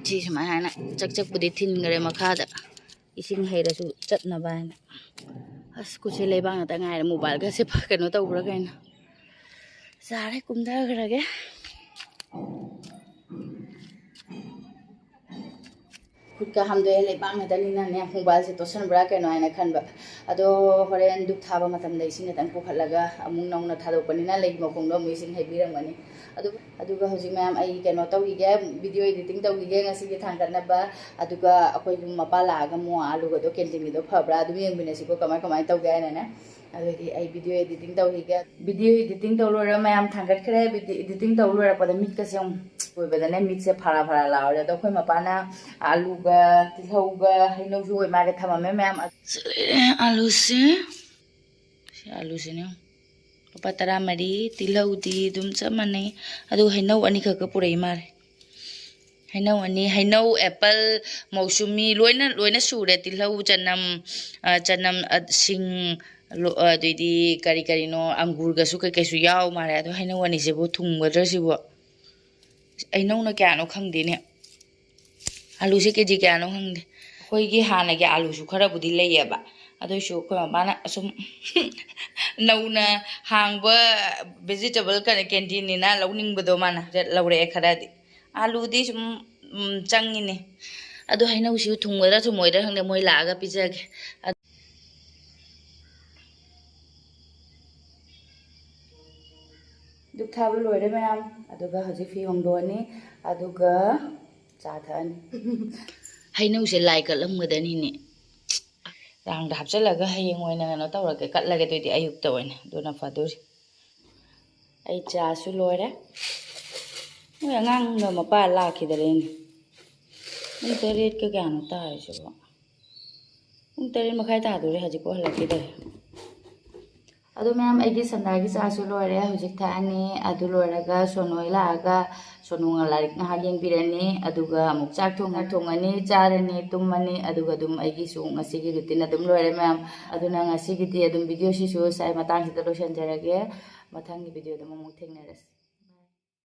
ꯁꯤ ꯁꯨꯃꯥꯏꯅ ꯍꯥꯏꯅ ꯆꯛ ꯆꯛꯄꯨꯗꯤ ꯊꯤꯟꯈꯔꯦ ꯃꯈꯥꯗ, ꯏꯁꯤꯡ ꯍꯩꯔꯁꯨ ꯆꯠꯅꯕ ꯍꯥꯏꯅ꯫ ꯑꯁ, ꯈꯨꯠꯁꯦ ꯂꯩꯕꯥꯛ ꯉꯥꯛꯇ ꯉꯥꯏꯔꯦ꯫ ꯃꯣꯕꯥꯏꯜꯒꯁꯦ ꯐ-, ꯀꯩꯅꯣ ꯇꯧꯕ꯭ꯔꯥ ꯀꯩꯅꯣ꯫ ꯌꯥꯔꯦ, ꯀꯨꯝꯊꯈ꯭ꯔꯒꯦ꯫ ꯈꯨꯠꯀ ꯍꯥꯝꯗꯣꯛꯑꯦ, ꯂꯩꯕꯥꯛ ꯉꯥꯛꯇꯅꯤꯅꯅꯦ ꯃꯣꯕꯥꯏꯜꯁꯦ ꯇꯣꯠꯁꯟꯕ꯭ꯔꯥ ꯀꯩꯅꯣ ꯍꯥꯏꯅ ꯈꯟꯕ꯫ ꯑꯗꯣ ꯍꯣꯔꯦꯟ ꯙꯨꯞ ꯊꯥꯕ ꯃꯇꯝꯗ ꯏꯁꯤꯡ ꯈꯤꯇꯪ ꯄꯨꯈꯠꯂꯒ ꯑꯃꯨꯛ ꯅꯧꯅ ꯊꯥꯗꯣꯛꯄꯅꯤꯅ ꯂꯩꯒꯤ ꯃꯈꯣꯡꯗꯣ ꯑꯃꯨꯛ ꯏꯁꯤꯡ ꯍꯩꯕꯤꯔꯝꯒꯅꯤ꯫ ꯑꯗꯨ, ꯑꯗꯨꯒ ꯍꯧꯖꯤꯛ ꯃꯌꯥꯝ ꯑꯩ ꯀꯩꯅꯣ ꯇꯧꯈꯤꯒꯦ, ꯚꯤꯗꯤꯑꯣ ꯏꯗꯤꯇꯤꯡ ꯇꯧꯈꯤꯒꯦ ꯉꯁꯤꯒꯤ ꯊꯥꯡꯒꯠꯅꯕ꯫ ꯑꯗꯨꯒ ꯑꯩꯈꯣꯏ ꯌꯨꯝ ꯃꯄꯥ ꯂꯥꯛꯑꯒ ꯑꯃꯨꯛ ꯑꯥꯂꯨꯒꯗꯣ ꯀꯦꯟꯇꯤꯟꯒꯤꯗꯣ ꯐꯕ꯭ꯔꯥ ꯑꯗꯨꯝ ꯌꯦꯡꯃꯤꯟꯅꯁꯤꯀꯣ, ꯀꯃꯥꯏ ꯀꯃꯥꯏꯅ ꯇꯧꯒꯦ ꯍꯥꯏꯅꯅꯦ꯫ ꯑꯗꯨꯗꯤ ꯑꯩ ꯚꯤꯗꯤꯑꯣ ꯏꯗꯤꯇꯤꯡ ꯇꯧꯈꯤꯒꯦ꯫ ꯚꯤꯗꯤꯑꯣ ꯏꯗꯤꯇꯤꯡ ꯇꯧ ꯂꯣꯏꯔ ꯃꯌꯥꯝ ꯊꯥꯡꯒꯠꯈ꯭ꯔꯦ꯫ ꯚꯤꯗꯤꯑꯣ ꯏꯗꯤꯇꯤꯡ ꯇꯧ ꯂꯣꯏꯔꯛꯄꯗ ꯃꯤꯠꯀꯁꯦ ꯑꯃꯨꯛ ꯑꯣꯏꯕꯗꯅꯦ ꯃꯤꯠꯁꯦ ꯐꯔꯥ ꯐꯔꯥ ꯂꯥꯎꯔꯦ꯫ ꯑꯗꯣ ꯑꯩꯈꯣꯏ ꯃꯄꯥꯅ ꯑꯥꯂꯨꯒ ꯇꯤꯜꯍꯧꯒ ꯍꯩꯅꯧꯁꯨ ꯑꯣꯏ ꯃꯥꯜꯂꯦ ꯊꯝꯃꯝꯃꯦ ꯃꯌꯥꯝ꯫ ꯁꯤ ꯂꯩꯔꯦ ꯑꯥꯂꯨꯁꯦ꯫ ꯁꯤ ꯑꯥꯂꯨꯁꯤꯅꯦ꯫ ꯂꯨꯄꯥ ꯇꯔꯥꯃꯔꯤ꯫ ꯇꯤꯜꯍꯧꯗꯤ ꯑꯗꯨꯝ ꯆꯞ ꯃꯥꯟꯅꯩ꯫ ꯑꯗꯨꯒ ꯍꯩꯅꯧ ꯑꯅꯤꯈꯛꯀ ꯄꯨꯔꯛꯏ ꯃꯥꯜꯂꯦ꯫ ꯍꯩꯅꯧ ꯑꯅꯤ, ꯍꯩꯅꯧ, ꯑꯦꯄꯜ, ꯃꯧꯁꯨꯃꯤ ꯂꯣꯏꯅ, ꯂꯣꯏꯅ ꯁꯨꯔꯦ꯫ ꯇꯤꯜꯍꯧ, ꯆꯅꯝ, ꯑ, ꯆꯅꯝ, ꯑ, ꯁꯤꯡ, ꯂꯣ-, ꯑ, ꯑꯗꯩꯗꯤ ꯀꯔꯤ ꯀꯔꯤꯅꯣ, ꯑꯪꯒꯨꯔꯒꯁꯨ ꯀꯩꯀꯩꯁꯨ ꯌꯥꯎ ꯃꯥꯜꯂꯦ꯫ ꯑꯗꯣ ꯍꯩꯅꯧ ꯑꯅꯤꯁꯤꯕꯨ ꯊꯨꯝꯒꯗ꯭ꯔꯥ ꯁꯤꯕꯨ? ꯍꯩꯅꯧꯅ ꯀꯌꯥꯅꯣ ꯈꯪꯗꯦꯅꯦ꯫ ꯑꯥꯂꯨꯁꯦ ꯀꯦ ꯖꯤ ꯀꯌꯥꯅꯣ ꯈꯪꯗꯦ꯫ ꯑꯩꯈꯣꯏꯒꯤ ꯍꯥꯟꯅꯒꯤ ꯑꯥꯂꯨꯁꯨ ꯈꯔꯕꯨꯗꯤ ꯂꯩꯌꯦꯕ꯫ ꯑꯗꯨꯏꯁꯨ ꯑꯩꯈꯣꯏ ꯃꯃꯥꯅ ꯑꯁꯨꯝ ꯅꯧꯅ ꯍꯥꯡꯕ vegetable ꯀ-, canteen ꯅꯤꯅ ꯂꯧꯅꯤꯡꯕꯗꯣ ꯃꯥꯅ ꯂꯧꯔꯛꯑꯦ ꯈꯔꯗꯤ꯫ ꯑꯥꯂꯨꯗꯤ ꯁꯨꯝ, ꯎꯝ, ꯆꯪꯉꯤꯅꯦ꯫ ꯑꯗꯣ ꯍꯩꯅꯧꯁꯤꯕꯨ ꯊꯨꯝꯒꯗ꯭ꯔꯥ ꯊꯨꯝꯃꯣꯏꯗ꯭ꯔꯥ ꯈꯪꯗꯦ, ꯃꯣꯏ ꯂꯥꯛꯑꯒ ꯄꯤꯖꯒꯦ꯫ ꯙꯨꯞ ꯊꯥꯕ ꯂꯣꯏꯔꯦ ꯃꯌꯥꯝ꯫ ꯑꯗꯨꯒ ꯍꯧꯖꯤꯛ ꯐꯤ ꯍꯣꯡꯗꯣꯛꯑꯅꯤ꯫ ꯑꯗꯨꯒ ꯆꯥ ꯊꯛꯑꯅꯤ꯫ ꯍꯩꯅꯧꯁꯦ ꯂꯥꯏ ꯀꯠꯂꯝꯒꯗꯅꯤꯅꯦ꯫ ꯔꯥꯡꯗ ꯍꯥꯞꯆꯤꯜꯂꯒ ꯍꯌꯦꯡ ꯑꯣꯏꯅ ꯀꯩꯅꯣ ꯇꯧꯔꯒꯦ, ꯀꯠꯂꯒꯦ, ꯑꯗꯨꯑꯣꯏꯗꯤ ꯑꯌꯨꯛꯇ ꯑꯣꯏꯅ, ꯑꯗꯨꯅ ꯐꯗꯣꯔꯤ꯫ ꯑꯩ ꯆꯥꯁꯨ ꯂꯣꯏꯔꯦ꯫ ꯃꯣꯏ ꯑꯉꯥꯡꯒ ꯃꯄꯥ ꯂꯥꯛꯈꯤꯗꯔꯦꯅꯦ꯫ ꯄꯨꯡ ꯇꯔꯦꯠꯀ ꯀꯌꯥꯅꯣ ꯇꯥꯔꯤꯁꯤꯕꯣ? ꯄꯨꯡ ꯇꯔꯦꯠ ꯃꯈꯥꯏ ꯇꯥꯗꯣꯔꯦ, ꯍꯧꯖꯤꯛꯐꯥꯎ ꯍꯜꯂꯛꯈꯤꯗꯔꯦ꯫ ꯑꯗꯣ ꯃꯌꯥꯝ, ꯑꯩꯒꯤ ꯁꯟꯗꯥꯒꯤ ꯆꯥꯁꯨ ꯂꯣꯏꯔꯦ, ꯍꯧꯖꯤꯛ ꯊꯛꯑꯅꯤ꯫ ꯑꯗꯨ ꯂꯣꯏꯔꯒ ꯁꯣꯅꯣꯏ ꯂꯥꯛꯑꯒ ꯁꯣꯅꯣ ꯂꯥꯏꯔꯤꯛ ꯉꯥꯏꯍꯥꯛ ꯌꯦꯡꯕꯤꯔꯅꯤ, ꯑꯗꯨꯒ ꯑꯃꯨꯛ ꯆꯥꯛ ꯊꯣꯡ-, ꯊꯣꯡꯉꯅꯤ, ꯆꯥꯔꯅꯤ, ꯇꯨꯝꯃꯅꯤ, ꯑꯗꯨꯒ ꯑꯗꯨꯝ ꯑꯩꯒꯤꯁꯨ ꯉꯁꯤꯒꯤ routine ꯑꯗꯨꯝ ꯂꯣꯏꯔꯦ ꯃꯌꯥꯝ꯫ ꯑꯗꯨꯅ ꯉꯁꯤꯒꯤꯗꯤ ꯑꯗꯨꯝ video ꯁꯤꯁꯨ ꯁ꯭ꯋꯥꯏ ꯃꯇꯥꯡꯁꯤꯗ ꯂꯣꯏꯁꯤꯟꯖꯔꯒꯦ꯫ ꯃꯊꯪꯒꯤ video ꯗ ꯑꯃꯨꯛ ꯊꯦꯡꯅꯔꯁꯤ꯫